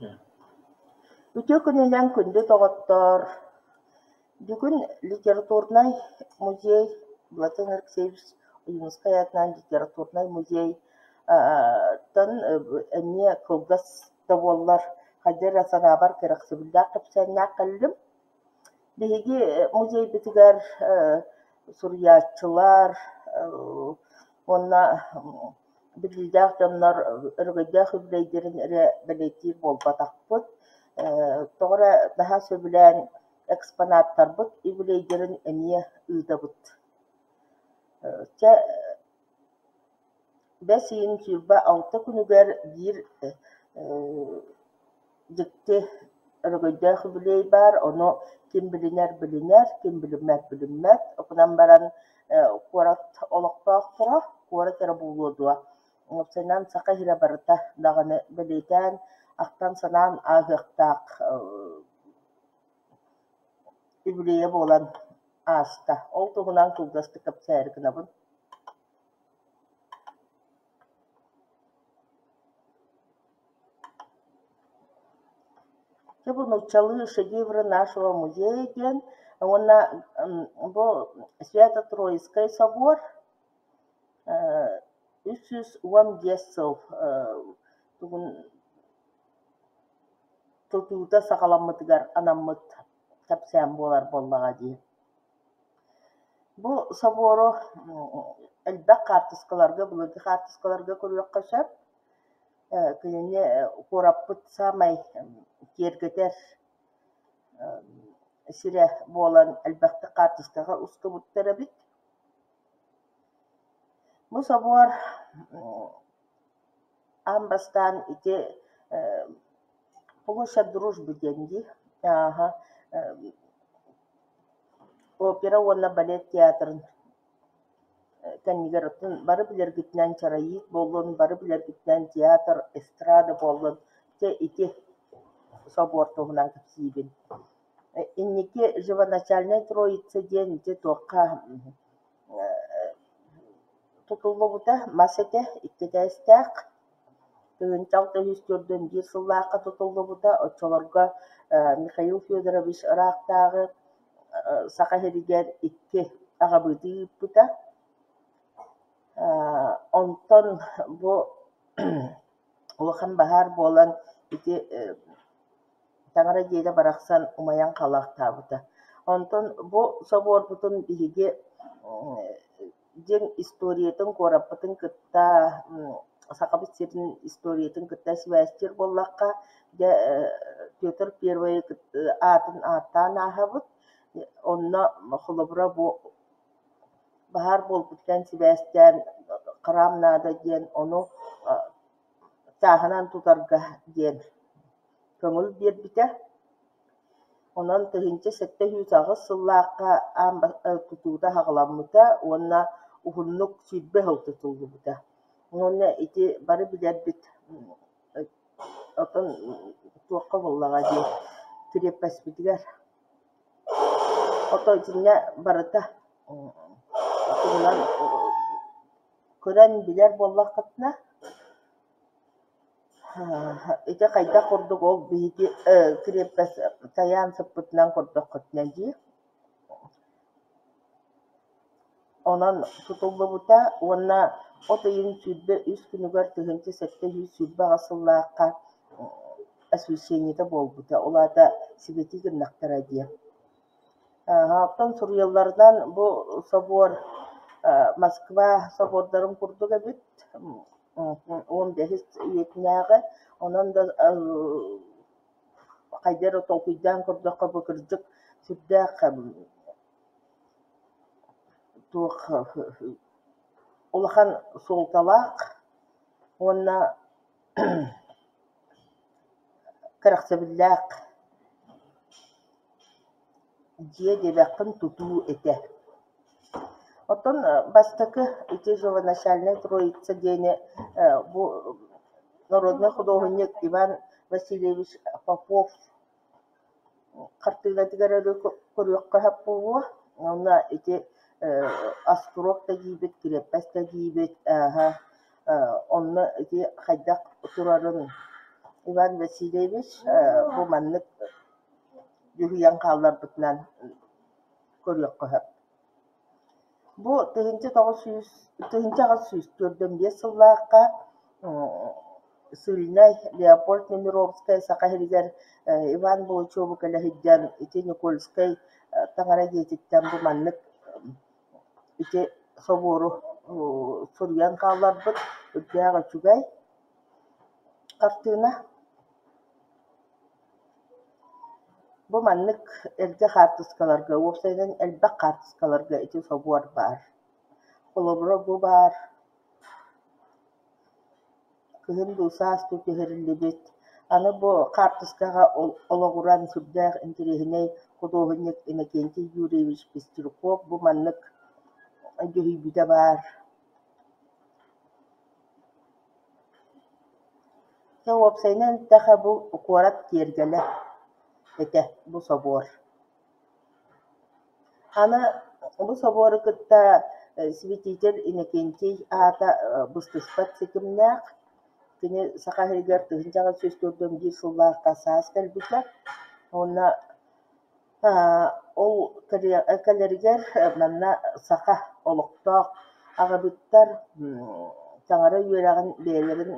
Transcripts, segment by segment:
Үтүө күнүнэн күндү доҕоттоор! Бүгүн литературнай музей Владимир Алексеевич Ойуунускай аатынан литературнай музей тан эмиэ кылгас да буоллар хайдах эрэ санаабар кэрэхсэбиллээх кэпсээннээх кэллим. Биһиги музейбытыгар суруйааччылар уонна биллиилээх дьоннор өрөгөйдөөх үбүлүөйдэрин эрэ бэлиэтиир буолбатахпыт. Тоҕо эрэ наһаа сөбүлээн экспонаттарбыт үбүлүөйдэрин эмиэ ыытабыт. Чэ, бэс ыйын 26 күнүгэр биир дьикти өрөгөйдөөх үбүлүөй баар, ону ким билинэр билинэр, ким билиммэт билиммэт. Гынан баран куорат олохтоохторо, куорат эрэ буолуо дуо, уопсайынан Саха сирэ барыта даҕаны бэлиэтээн, ахтан-санаан ааһыахтаах үбүлүөйэ буолан ааста. Ол туһунан кылгастык кэпсээри гынабын. Дьэ бу нууччалыы шедевры нашего музея диэн уонна бу Свято-Троицкай собор 315 сыл тугун тутуута саҕаламмытыгар анаммыт кэпсээн буолар буоллаҕа дии. Бу собору элбэх хаартыскаларга, былыргы хаартыскаларга көрүөххэ сөп. Кинини куораппыт саамай киэргэтэр сирэ буолан элбэхтик хаартыскаҕа устубуттар эбит. Бу собор аан бастаан ити Площадь дружбы диэн дии, ааһа Опера уонна балет театрын кэннигэр оттон бары билэргитинэн чароит буоллун, бары билэргитинэн театр, эстрада буоллун, дьэ ити собуор туһунан кэпсиибин. Инники живоначальнай троица диэн ити туохха тутуллубута мас этэ, икки этээстээх. Тыһыынча 641 сыллаахха тутуллубута, оччолорго Михаил Федорович ыраахтааҕы Саха сиригэр икки аҕабыыты ыыппыта. Онтон бу улахан баһаар буолан ити таҥара дьиэтэ барахсан умайан халаахтаабыта. Онтон бу собуорбутун биһиги дьиҥ историятын куораппытын кытта Сахабыт сирин историятын кытта сибээстиир буоллахха, дьэ Петр Первый аатын ааттаан ааһабыт. Онно холобура бу баһаар буолбутунан сибээстээн храм наада диэн ону чааһынан тутарга диэн көҥүл биэрбитэ. Онон 1708 сыллаахха аан тутуута саҕаламмыта уонна уһуннук 20 сыл тутуллубута. Уонна ити бары билэрбит оттон туохха буоллаҕа дии кириэппэспитигэр Ото итиннэ барыта тугунан көрөн билэр буоллаххытына Ити хайдах курдук ол биһиги кириэппэс тайаан сыппытынан көрдөххүтүнэ дии. Онон тутуллубута уонна от ыйын 23 күнүгэр 1728 сыллаахха освещениета буолбута, ол аата сибэтии гыннахтара дии. Оттон суруйалларынан бу собуор Москва собуордарын курдук эбит 15 үйэтинээҕи, онон да хайдах эрэ толкуйдаан көрдөххө бу кырдьык сүрдээх туох улахан суолталаах уонна кэрэхсэбиллээх дьиэ диэбэххин тутуу этэ. Оттон бастакы ити живоначальнай троица диэни бу народнай худуоһунньук Иван Васильевич Попов хартыынатыгар эрэ көрүөххэ сөп буолуо. Уонна ити острог да диибит, кириэппэс да диибит, онно ити хайдах турарын. Иван Васильевич бу маннык дьүһүйэн хаалларбытынан көрүөххэ сөп. Бу 1900 1845 сыллаахха Сыльнай Леопольд Немировскай Саха сиригэр Иван Булычеву кэлэ сылдьан ити Никольскай таҥара дьиэтиттэн бу маннык ити собуору суруйан хаалларбыт үрдээх үчүгэй хартыына. Бу маннык эргэ хаартыскаларга, уопсайынан элбэх хаартыскаларга ити собуор баар. Холобура, бу баар кыһын дуу, саас дуу түһэриллибит. Аны бу хаартыскаҕа олоҕуран сүрдээх интэриэһинэй худуоһунньук Иннокентий Юрьевич Пестряков бу маннык дьүһүйбүтэ баар. Дьэ уопсайынан эттэххэ бу куорат киэргэлэ этэ бу собуор. Аны бу собуору кытта святитель Иннокентий аата быстыспат ситимнээх. Кини Саха сиригэр 1841 сыллаахха саас кэлбитэ уонна Ол кэлэригэр манна саха олохтоох аҕабыттар таҥара үөрэҕин бэйэлэрин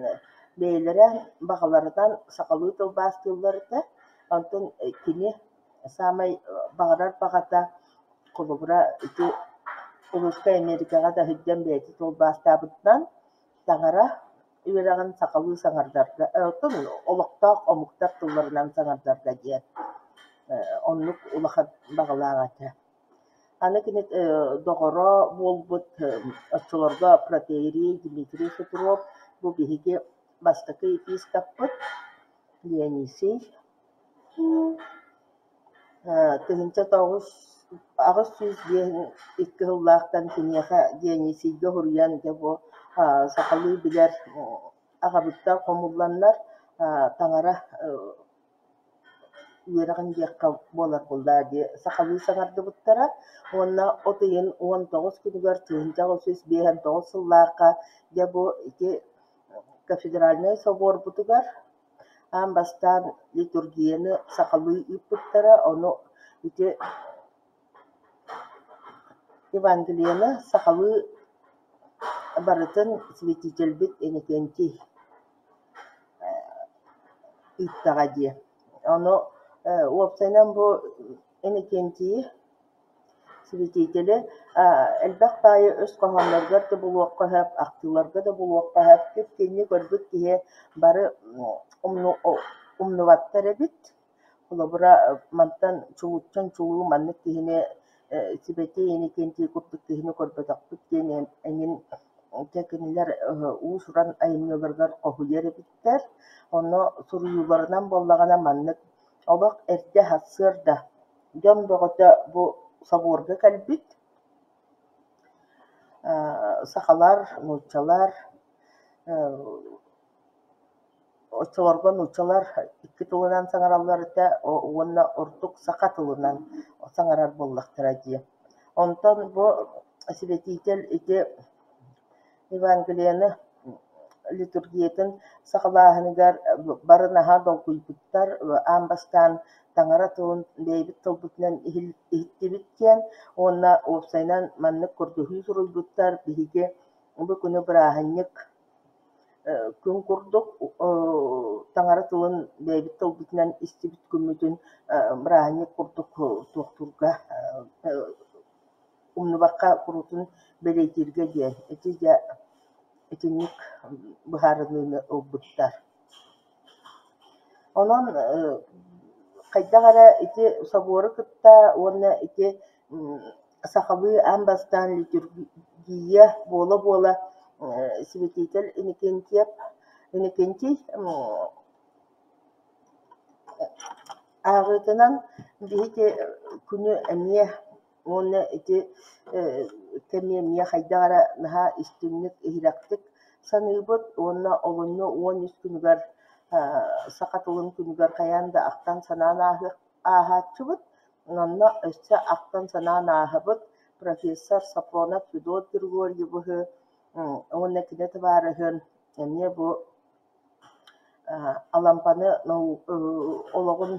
бэйэлэрэ баҕаларынан сахалыы тылбаастыыллар этэ. Онтон кини саамай баҕарар баҕата холобура ити Русскай Америкаҕа да сылдьан бэйэтэ тылбаастаабытынан таҥара үөрэҕин сахалыы саҥардарга, оттон олохтоох омуктар тылларынан саҥардарга диэн оннук улахан баҕалаах этэ. Аны кини доҕоро буолбут оччолорго протоиерей Дмитрий Хитров бу биһиги бастакы епископпыт Дионисий 1982 сыллаахтан киниэхэ Дионисийга суруйан дьэ бу сахалыы билэр аҕабыттар хомулланнар таҥара үөрэҕин диэххэ буолар буоллаа дии сахалыы саҥардыбыттара уонна от ыйын 19 күнүгэр 1959 сыллаахха дьэ бу ити кафедральнай собуорбутугар Аан бастаан литургияны сахалыы ыыппыттара, ону ити Евангелиены сахалыы барытын святительбит Иннокентий ыыттаҕа дии. Ону уопсайынан бу Иннокентийи Святители элбэх баайы өс хоһоонноругар да булуохха сөп, ахтыыларга да булуохха сөп. Кип-кинини көрбүт киһи бары умнубаттар эбит. Холобура, мантан чулууттан чулуу маннык киһини Сибэтиэй Иннокентий курдук киһини көрбөтөхпүт диэн эҥин дьэ кинилэр уус-уран айымньыларыгар хоһуйар эбиттэр. Онно суруйууларынан буоллаҕына маннык олох эрдэ сарсыарда Дьон бөҕөтө бу собуорга кэлбит, сахалар, нууччалар, оччолорго нууччалар икки тылынан саҥараллар этэ уонна ордук саха тылынан саҥарар буоллахтара дии. Онтон бу святитель ити Евангелиены литургиятын саҕалааһыныгар бары наһаа долгуйбуттар, аан бастаан таҥара тылын бэйэбит тылбытынан иһиттибит диэн уонна уопсайынан маннык көрдөһүү суруйбуттар, биһиги бу күнү бырааһынньык күн курдук таҥара тылын бэйэбит тылбытынан истибит күммүтүн бырааһынньык курдук туохтуурга умнубакка куруутун бэлиэтииргэ диэн ити дьэ итинник быһаарыныыны ылбыттар. Онон хайдах эрэ ити собуору кытта уонна ити сахалыы аан бастаан литургия буола-буола святитель Иннокентьев Иннокентий ааҕыытынан биһиги күнү эмиэ Уонна ити кэми эмиэ хайдах эрэ наһаа истиҥник, иһирэхтик саныыбыт уонна олунньу 13 күнүгэр саха тылын күнүгэр хайаан да ахтан-санаан ааһааччыбыт. Онно өссө ахтан-санаан ааһабыт профессор Сафронов Федот Григорьевиһы уонна кини табаарыһын эмиэ бу. Алампаны олоҕун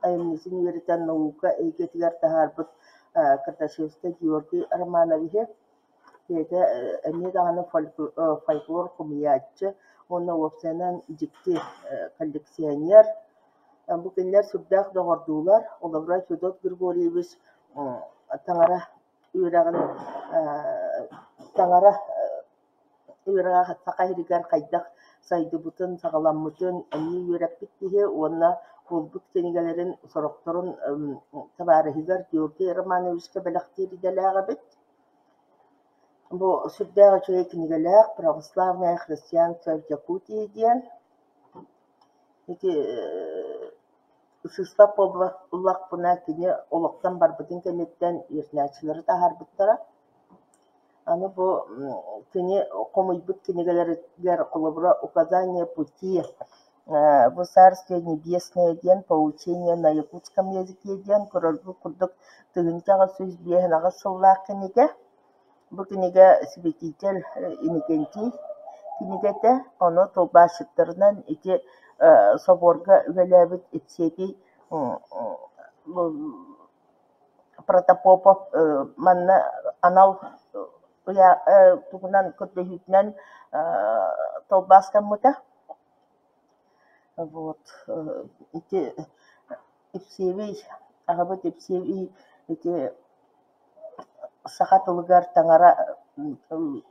айымньытын үөрэтэн наука эйгэтигэр таһаарбыт Кардашевскай Георгий Романовиһы бэйэтэ эмиэ даҕаны фольклор хомуйааччы уонна уопсайынан дьикти коллекционер. Бу кинилэр сүрдээх доҕордуулар. Холобура, Федот Григорьевич таҥара үөрэҕин таҥара үөрэҕэ саха сиригэр хайдах сайдыбытын, саҕаламмытын эмиэ үөрэппит киһи уонна булбут кинигэлэрин сорохторун табаарыһыгар Георгий Романовичка бэлэхтиир идэлээх эбит. Бу сүрдээх үчүгэй кинигэлээх «Православное христианство в Якутии» диэн. Ити сыыспат буоллахпына, кини олохтон барбытын кэнниттэн үөрэнээччилэри таһаарбыттара. Аны бу кини хомуйбут кинигэлэригэр холобура «Указание пути», бу «Царствие небесное» диэн «Поучение на якутском языке» диэн көрөргүт курдук 1858 сыллаах кинигэ. Бу кинигэ святитель Иннокентий кинигэтэ, ону тылбаасчыттарынан ити соборга үлэлээбит Ипсиэтий Протопопов манна анал тугунан көрдөһүүтүнэн тылбаастаммыта. Вот ити Ипсиэбий аҕабыт Ипсиэбий ити саха тылыгар таҥара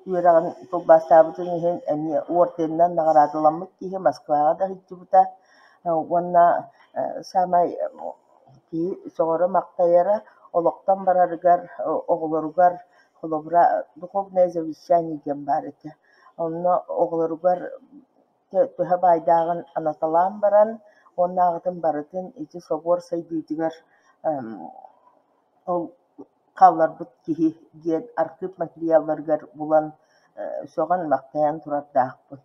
үөрэҕин тылбаастаабытын иһин эмиэ орденынан наҕараадаламмыт киһи Москваҕа да сылдьыбыта уонна саамай киһи сөҕөрө-махтайара олохтон барарыгар оҕолоругар холобура духовное завещание диэн баар этэ. Онно оҕолоругар төһө баайдааҕын анаталаан баран уоннааҕытын барытын ити собуор сайдыытыгар ол хаалларбыт киһи диэн архыып материалларыгар булан сөҕөн-махтайан турардаахпыт.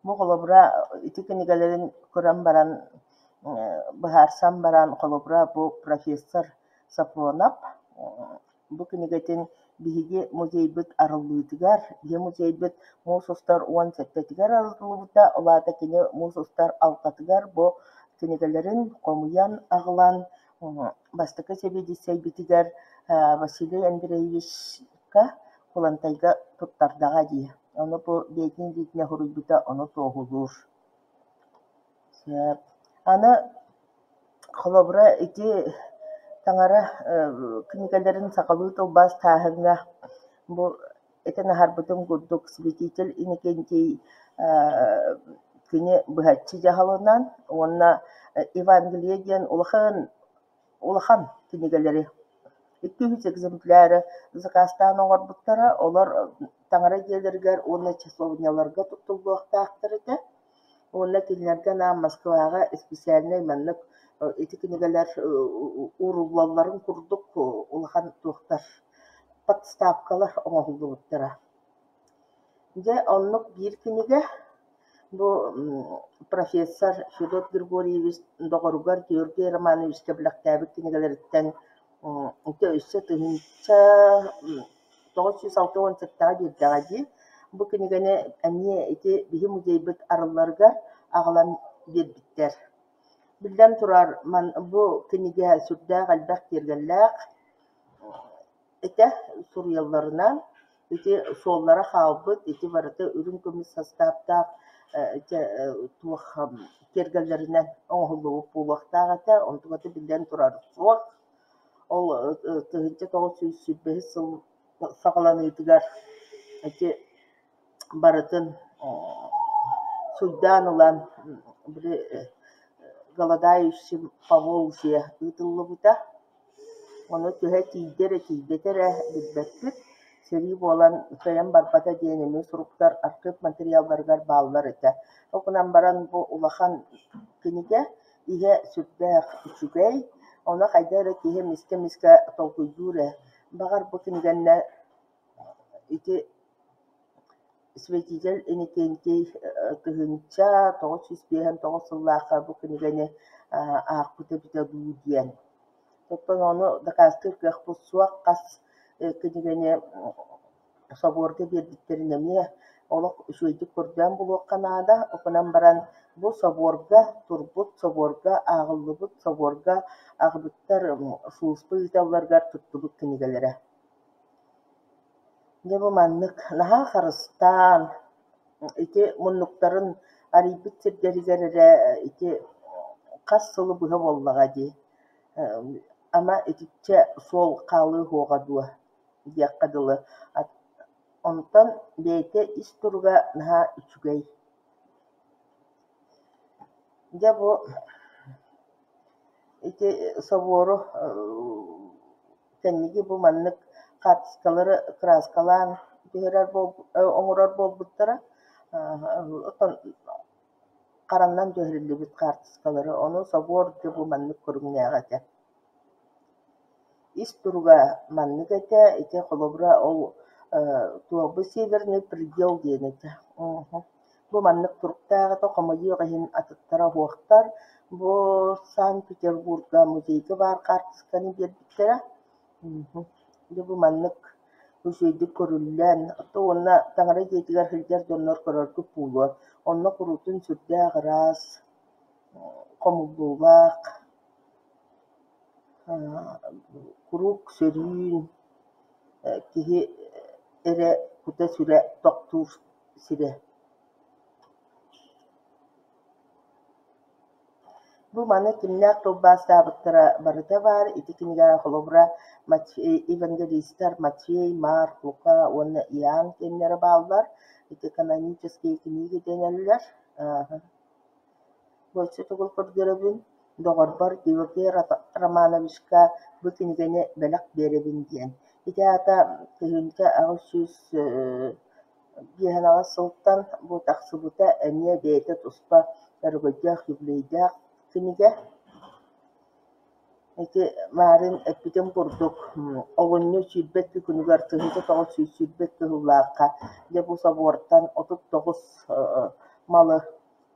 Бу холобура ити кинигэлэрин көрөн баран быһаарсан баран холобура бу профессор Сапронов бу кинигэтин биһиги музейбыт арыллыытыгар, биһи музейбыт муус устар 17-тигэр арыллыбыта, ол аата кини муус устар 6-тыгар бу кинигэлэрин хомуйан аҕалан бастакы сэбиэдиссэйбитигэр Василий Андреевичка Кулантайга туттардаҕа дии. Ону бу бэйэтин илиитинэн суруйбута ону туоһулуур. Сөп. Аны холобура ити таҥара кинигэлэрин сахалыы тылбаастааһыҥҥа бу этэн аһарбытым курдук святитель Иннокентий кини быһаччы дьаһалынан уонна Евангелие диэн улахан улахан кинигэлэри 200 экземпляры заказтаан оҥорбуттара, олор таҥара дьиэлэригэр уонна часовняларга туттуллуохтаахтар этэ. Уонна кинилэргэ анаан Москваҕа специальнай маннык ити кинигэлэр ууруллалларын курдук улахан туохтар подставкалар оҥоһуллубуттара. Дьэ оннук биир кинигэ бу профессор Федот Григорьевич доҕоругар Георгий Романовичка бэлэхтээбит кинигэлэриттэн ити өссө 1967-ҕэ биэрдэҕэ дии. Бу кинигэни эмиэ ити биһи музейбыт арылларыгар аҕалан биэрбиттэр. Биллэн турар, бу кинигэ сүрдээх элбэх киэргэллээх этэ суруйалларынан ити суоллара хаалбыт, ити барыта үрүҥ көмүс састааптаах туох киэргэллэринэн оҥоһуллубут буолуохтаах этэ, онтуката биллэн турар суох. Ол 1925 сыл саҕаланыытыгар ити барытын суйдаан ылан били голодающим Поволжье ыытыллыбыта. Ону төһө тиийдэ эрэ, тиийбэтэ эрэ билбэппит. Сэрии буолан кыайан барбата диэн эмиэ суруктар архыып материалларыгар бааллар этэ. Ол гынан баран бу улахан кинигэ иһэ сүрдээх үчүгэй, ону хайдах эрэ киһи эмискэ-эмискэ толкуйдуур ээ. Баҕар бу кинигэннэ ити Святитель Иннокентий 1959 сыллаахха бу кинигэни аахпыт эбитэ дуу диэн. Оттон ону дакаастыыр кыахпыт суох, хас кинигэни собуорга биэрбиттэрин эмиэ Олох үчүгэйдик көрдөөн булуохха наада. Ол гынан баран бу собуорга турбут, собуорга ааҕыллыбыт, собуорга аҕабыттар сулууспа ыыталларыгар туттубут кинигэлэрэ. Дьэ бу маннык наһаа харыстаан ити муннуктарын арыйбыт сирдэригэр эрэ ити хас сылы быһа буоллаҕа дии, ама итиччэ суол хаалыа суоҕа дуо диэххэ дылы. Онтон бэйэтэ ис туруга наһаа үчүгэй. Дьэ бу ити собуору кэнники бу маннык хаартыскалары кырааскалаан түһэрэр оҥорор буолбуттара. Оттон харанан түһэриллибит хаартыскалары, ону собуор дьэ бу маннык көрүҥнээх этэ. Ис туруга маннык этэ, ити холобура ол туох «Северный предел» диэн этэ. Бу маннык туруктаах этэ, хомойуох иһин атыттара уһуохтар. Бу Санкт-Петербурга музейга баар хаартысканы биэрбиттэрэ. Дьэ бу маннык үчүгэйдик көрүллэн, оттон уонна таҥара дьиэтигэр сылдьар дьоннор көрөргүт буолуо. Онно куруутун сүрдээх ыраас, хомуллуулаах, куруук сөрүүн, киһи эрэ кута-сүрэ тохтуур сирэ. Бу маны кимнээх тылбаастаабыттара барыта баар, ити кинигэҕэ холобура евангелистар Матфей, Марк, Лука уонна Иоанн диэннэрэ бааллар, ити канонические книги дэнэллэр. Бу өссө төгүл көрдөрөбүн, доҕорбор Георгий Романовичка бу кинигэни бэлэх биэрэбин диэн. Ити аата 1800 58 сылтан бу тахсыбыта эмиэ бэйэтэ туспа өрөгөйдөөх юбилейдаах кинигэ. Ити маарыын эппитим курдук, олунньу 22 күнүгэр 1922 сыллаахха дьэ бу собуортан 39 малы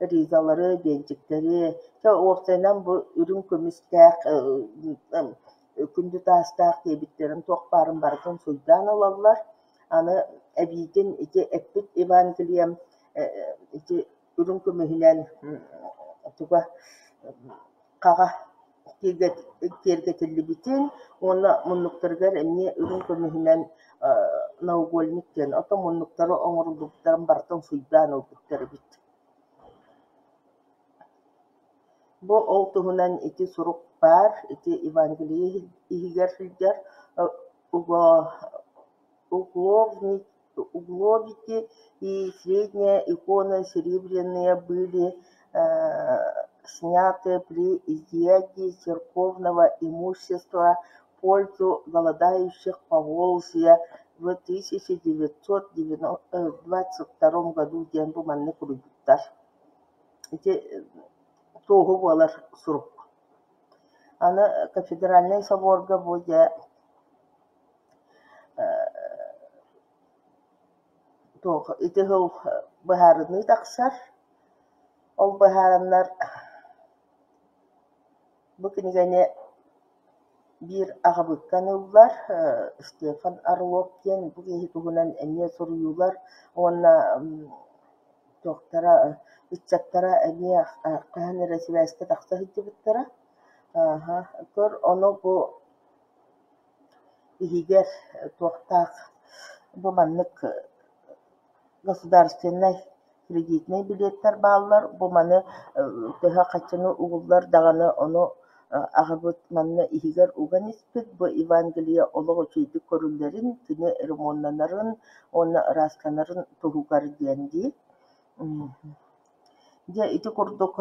ризалары, биэнчиктэри, чэ уопсайынан бу үрүҥ көмүстээх күндү таастаах диэбиттэрин туох баарын барытын суйдаан ылаллар. Аны эбиитин ити эппит Евангелием ити үрүҥ көмүһүнэн туга хаҕа киэргэтиллибитин уонна муннуктарыгар эмиэ үрүҥ көмүһүнэн наугольник диэн оттон муннуктары оҥоруллубуттарын барытын суйдаан ылбыттар эбит. Бу ол туһунан ити сурук баар, ити Евангелие иһигэр сылдьар Угловики и средняя икона серебряные были сняты при изъятии церковного имущества в пользу голодающих Поволжья в 1922 году диэн бу маннык суруйбуттар. Ити туоһу буолар сурук. Аны кафедральнай соборга бу дьэ туох ити сыл быһаарыныы тахсар. Ол быһаараннар бу кинигэни биир аҕабыттан ыллар Стефан Орлов диэн бу киһи туһунан эмиэ суруйуулар уонна туохтара ыччаттара эмиэ хаһан эрэ сибээскэ тахса сылдьыбыттара. Көр ону бу иһигэр туохтаах бу маннык государственнай кредитнэй билиэттэр бааллар. Бу маны төһө харчыны угуллар даҕаны ону аҕабыт манна иһигэр уган испит. Бу Евангелие олох үчүгэйдик көрүллэрин, кини ремоннанарын уонна ыраастанарын туһугар диэн дии. Дьэ ити курдук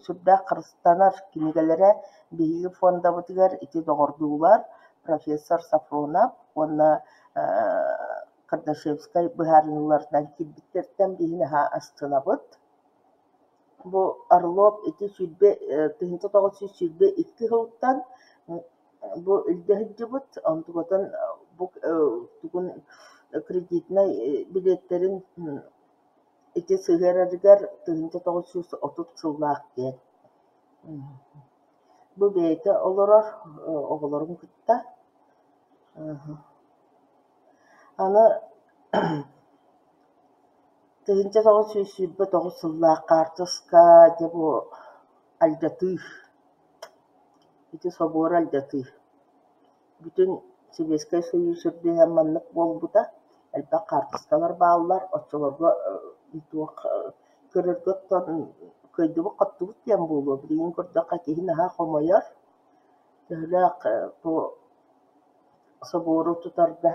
сүрдээх харыстанар кинигэлэрэ биһиги фондабытыгар ити доҕордуулар профессор Сафронов уонна Кардашевскай быһаарыныыларынан киирбиттэриттэн биһи наһаа астынабыт. Бу Орлов ити 1922 сылтан бу илдьэ сылдьыбыт, онтукатын бу тугун кредитнэй билиэттэрин ити сыһыарарыгар 1930 сыллаах диэн. Бу бэйэтэ олорор оҕолорун кытта. Аны 1929 сыллаах хаартыска дьэ бу алдьатыы, ити собуору алдьатыы. Бүтүн Сэбиэскэй Сойуус үрдүнэн маннык буолбута, элбэх хаартыскалар бааллар, оччолорго туох көрөргө оттон кыайдыбыт-хоттубут диэн буолуо, билигин көрдөххө киһи наһаа хомойор, төһөлөөх бу собуору тутарга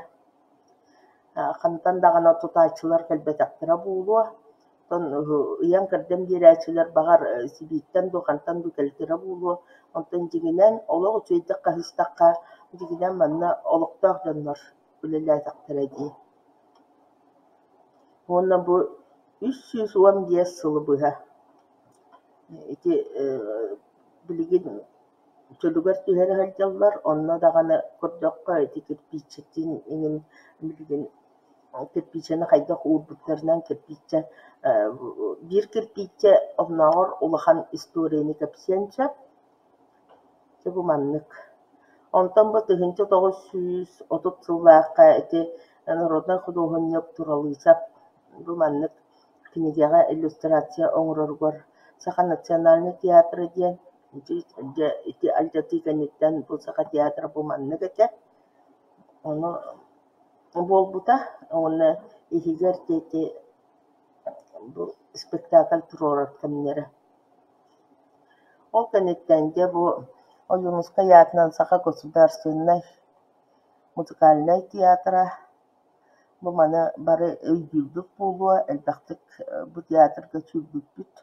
хантан даҕаны тутааччылар кэлбэтэхтэрэ буолуо, оттон ыйан-кэрдэн биэрээччилэр баҕар Сибииртэн дуу, хантан дуу кэлтэрэ буолуо, онтон дьиҥинэн олох үчүгэйдик хаһыстахха, дьиҥинэн манна олохтоох дьоннор үлэлээтэхтэрэ дии. Уонна бу 315 сылы быһа ити билигин чөлүгэр түһэрэ сылдьаллар, онно даҕаны көрдөххө ити кирпииччэтин иҥин билигин кирпииччэни хайдах уурбуттарынан кирпииччэ биир кирпииччэ оннооҕор улахан историяны кэпсиэн сөп. Дьэ бу маннык. Онтон бу 1930 сыллаахха ити народнай худуоһунньук Туралысов бу маннык кинигэҕэ иллюстрация оҥороругар Саха национальнай театра диэн дьэ ити алдьатыы кэнниттэн бу Саха театра бу маннык этэ. Ону буолбута уонна иһигэр ити бу спектакль туруорар кэмнэрэ. Ол кэнниттэн дьэ бу Ойуунускай аатынан Саха государственнай музыкальнай театра бу маны бары өйдүүрбүт буолуо, элбэхтик бу театрга сүүрбүппүт.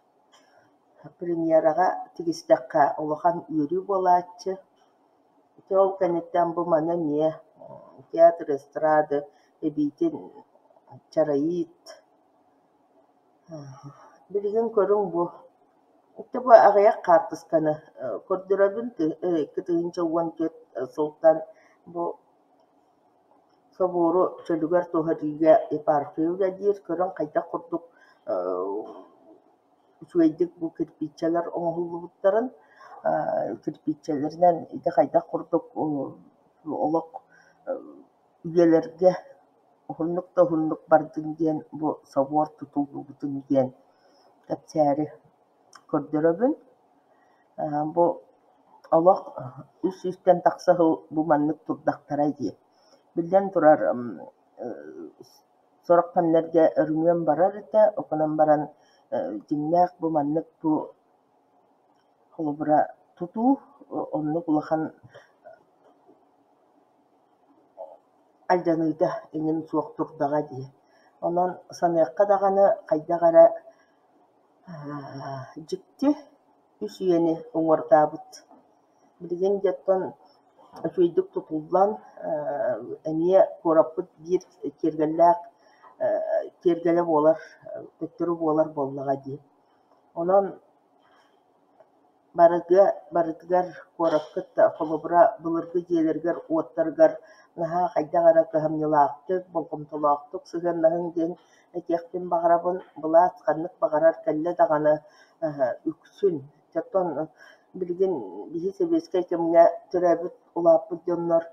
Премьераҕа тигистэххэ улахан үөрүү буолааччы. Ити ол кэнниттэн бу маны эмиэ театр эстрады эбиитин чароит Билигин көрүҥ бу, ити бу аҕыйах хаартысканы көрдөрөбүн 2014 сылтан бу собуору чөлүгэр түһэриигэ епархия үлэлиир, көрөн хайдах курдук үчүгэйдик бу кирпииччэлэр оҥоһуллубуттарын, кирпииччэлэринэн ити хайдах курдук олох үйэлэргэ уһуннук да уһуннук бардын диэн бу собуор тутуллубутун диэн кэпсээри көрдөрөбүн. Бу олох үс сүүстэн тахса сыл бу маннык турдахтара дии. Биллэн турар, сорох кэмнэргэ өрүмүөн барар этэ, окунан баран дьиҥнээх бу маннык бу холобура тутуу оннук улахан алдьаныыта эҥин суох турдаҕа дии. Онон саныахха даҕаны хайдах эрэ дьикти үс үйэни уҥуордаабыт. Билигин дьэ оттон үчүгэйдик тутуллан эмиэ куораппыт биир киэргэллээх киэргэлэ буолар, төттөрү буолар буоллаҕа дии. Онон Барыга барытыгар куораккыт холобура былыргы дьиэлэригэр-уоттарыгар наһаа хайдах эрэ кыһамньылаахтык, болҕомтолоохтук сыһыаннаһыҥ диэн этиэхпин баҕарабын. Былаас ханнык баҕарар кэллэ даҕаны үксүн, оттон билигин биһи сэбиэскэй кэмҥэ төрөөбүт, улааппыт дьоннор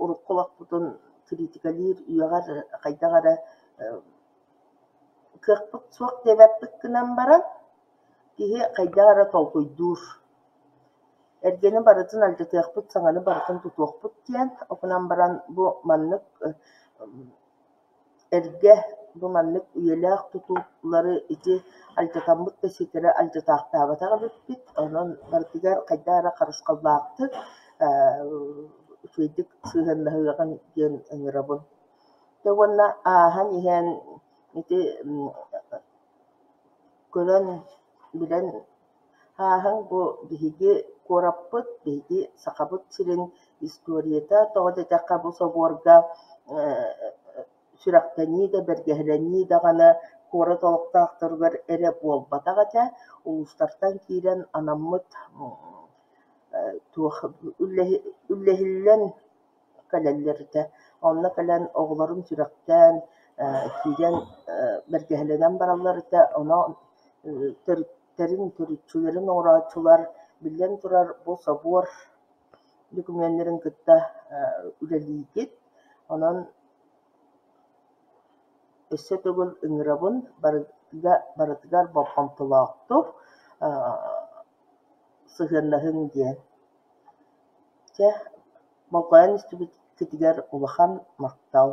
урукку олохпутун критикалиир үөҕэр хайдах эрэ кыахпыт суох диэбэппит гынан баран, Киһи хайдах эрэ толкуйдуур, эргэни барытын алдьатыахпыт, саҥаны барытын тутуохпут диэн, ол гынан баран бу маннык эргэ, бу маннык үйэлээх тутуулары ити алдьатаммыт да ситэри алдьатаахтаабатах эбиппит, онон барытыгар хайдах эрэ харысхаллаахтык, үчүгэйдик сыһыаннаһыаҕыҥ диэн ыҥырабын. Дьэ уонна ааһан иһэн ити Көрөн, билэн ааһыҥ бу биһиги куораппыт, биһиги Сахабыт сирин историята, тоҕо диэтэххэ бу собуорга сүрэхтэнии да, бэргэһэлэнии даҕаны куорат олохтоохторугар эрэ буолбатах этэ, улуустартан киирэн анаммыт туох үллэһиллэн кэлэллэр этэ. Онно кэлэн оҕолорун сүрэхтээн, киирэн бэргэһэлэнэн бараллар этэ. Онон төрүттэрин, төрүччүлэрин оҥорооччулар, биллэн турар, бу собуор докумуоннарын кытта үлэлиигит. Онон Өссө төгүл ыҥырабын барыга барытыгар болҕомтолоохтук сыһыаннаһыҥ диэн. Чэ, болҕойон истибиккитигэр улахан махтал.